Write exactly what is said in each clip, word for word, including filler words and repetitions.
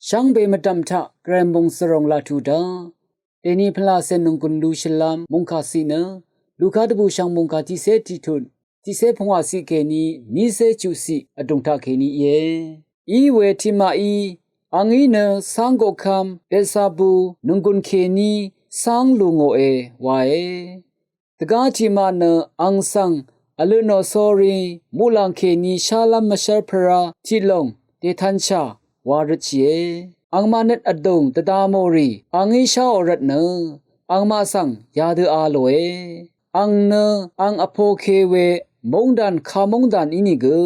Shvngbe mvdv̀m taq Gvray mòngsvròng laq tuq daq. Dèni pvlacè nònggùn lu shvlv́m mòngkà ciq nø Luka dvbùshv̀ng mòngkà tiqcé tiqtut, tiqcé pungwà ciq kèní nícé chuq ciq vdùng taq kèní íe. Í we tiqmaqí, angí nø cáng goqkv́m Betsabu nònggùn kèní cáng lu ngòe wae. Dvgá tiqmaq nø ang svng vløtnò sórí muqlàng kèní shálv́m mvshv́r pvrá tiqlòng dètanshà wa røtshìe. Angmaq nøt vdùng dvda mò rì angí sháò rvtnø angmaq svng yadø a lòe. Ang nø ang vpoke we móngdàn kamóngdàn ínìgø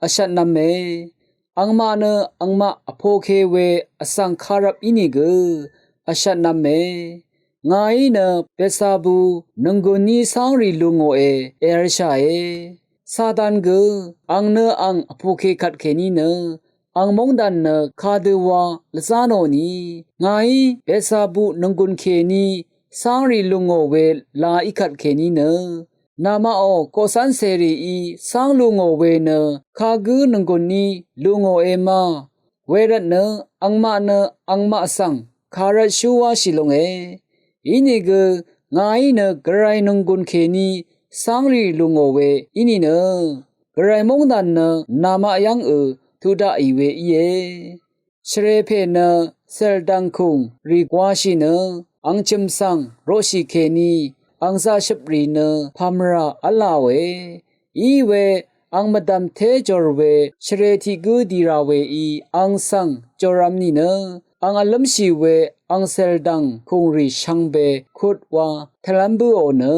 vshvtnv̄me. Angmaq nø angmaq vpoke we vsvng karvp ínìgø vshvtnv̄me. Ngàí nø Betsabu nònggùn ní cáng rì lu ngòe èrvshàe. Satan gø ang nø ang vpoke kvtkèní nø ang móngdàn nø kadø wa lvzá nò ni, ngàí Betsabu nònggùn kèní cáng rì lu ngò we la í kvtkèní nø namaqò koqcv́ncèrìí cáng lu ngò we nø kagǿ nònggùn ní lu ngòe ma. Wervtnø angmaq nø angmaq svng kàrvtshú wáshì longe. Inìgø ngàí nø Gvray nònggùn kèní cáng rì lu ngò we í nìnø Gvray móngdàn nø namaq yv́ngø tuq daqì we íe. Shvrepè nø cèldv̀ngkùng rì gwāshì nø ang chø̀m svng roqshì kèní ang zaqshøp rì nø pàmvrà v́lāòe. Iwe ang mvdv̀m té jòr we shvre tiq gǿ dì rà weí ang svng jòrv̄m nìnø ang vlǿmshì we ang cèldv̀ngkùng rì shvngbe kut wa tvlv́m bǿò nø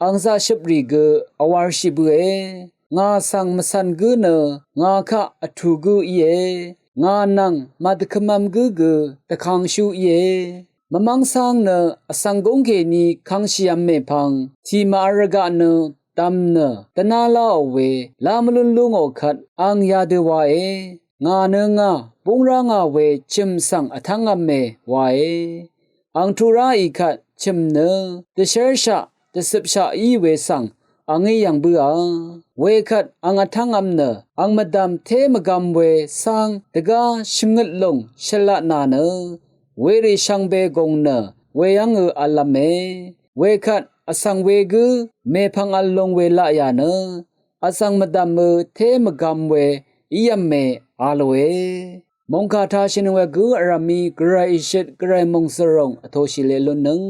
ang zaqshøp rì gø vwārshì bǿe. Ngà svng mvcv̀n gǿ nø ngà kaq vtù gǿ íe. Ngà nvng màdvkø̄mv̄m gǿ gø dvkangshú íe. Mvmv́ng cáng nø vsvng gúng kèní kangshìv̄m mèpvng tiqmaq rvgaq nø dv̀m nø dvná láò we lá mvlún lú ngò kvt ang yadø wae. Ngà nø ngà búng rá ngà we chø̀m svng vtv́ngv̄me wae. Ang tuq ráì kvt chø̀m nø dvshérshaq dvcøpshaq í we svng angí yv̀ng bǿà. Wekvt ang vtv́ngv̄m nø ang mvdv̀m té mvgv̄m we cáng dvgá shvngøt lùng shvlaq nà nø werì shvngbe gùng nø weyv́ngø v̄lv̄me. Wekvt vsvng wegǿ mèpvng v̄l lung we laqyà nø vsvng mvdv̀mø té mvgv̄m we ív̄me a lòe. Mòngkà tashìnøng we gǿ vrv̀mí Gvray ìshøt Gvray mòngsvròng vtōshì leq lunnøng.